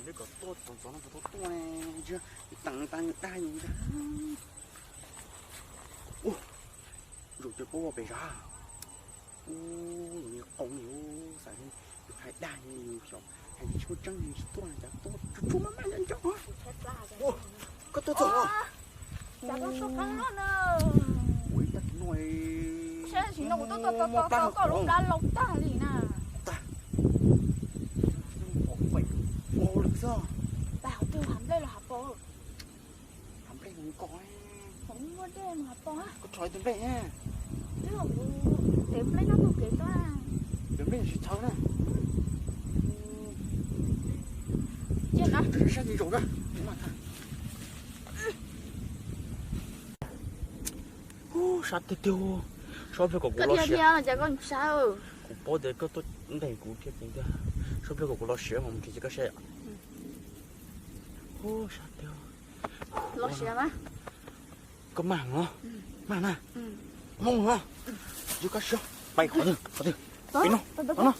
Kom tuaj txog ntxov no puas tau tuaj ne, tsis teem tas dag yus ntag. Ua, zaum twg paub ua pem zog. Ua, yus niag qoos yus xav yus hais dag yus xyov hais tsis muaj tseeb yus tsis tuaj cas tuaj tsuj tsuj maj maj nco nco. Ua, koj tuaj txog los? Ua ib tag no, saib sim no kuv tuaj tuaj tuaj tuaj koj lub plab laus tag li na. Tag. Pos lawm xwb. Pais qhov twg hav nplej los hav pos? Hav nplej mus kom. Muaj dej mus hav pos. Koj rho tus nplej na. Twb los kuv tev nplej noj mus kev tuaj. Tev nplej tsis txhaw na. Saib tsis zaum na. Sab tiag tiag, sab pliag kom kuv los siav. Kuv paub tias koj tuaj ntes kuv thiab tiag. Sab pliag kom kuv los siav mas mus nrhiav koj saib. Sab tiag. Los siav mas. Koj mag no, mag na. Hmoob no, yog koj siav pais qhov twg qhov twg, pem no, qhov no.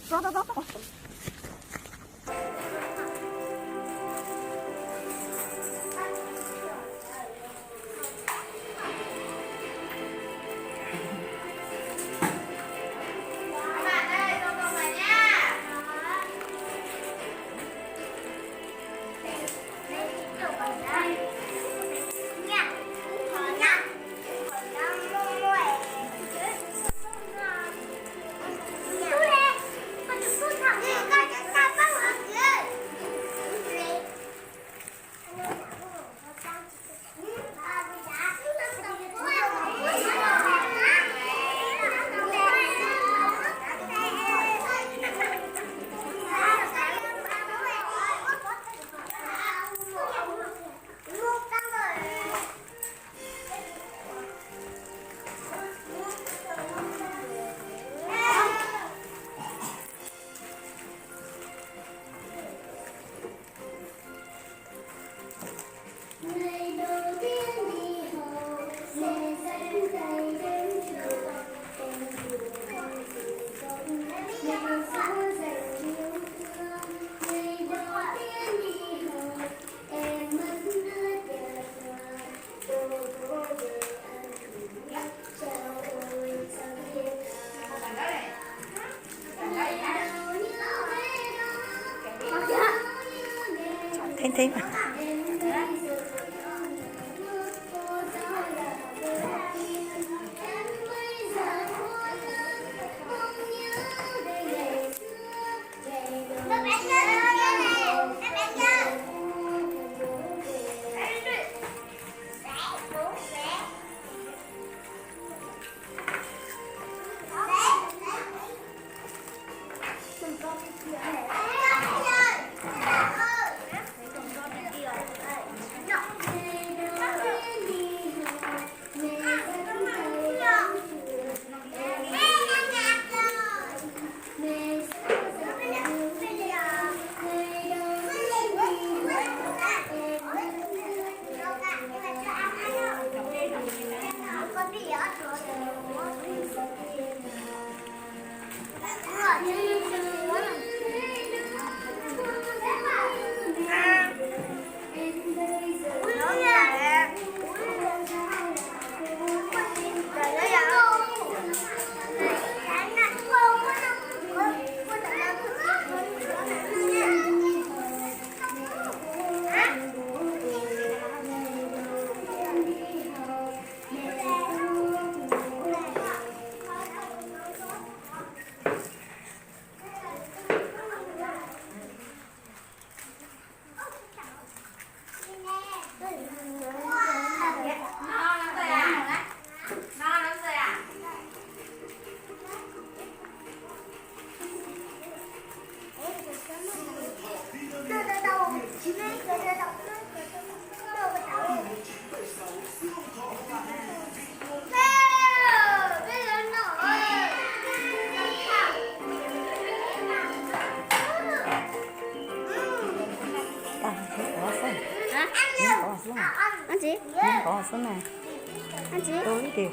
Thib thib. Ăn gì? Ăn gì? Ăn gì?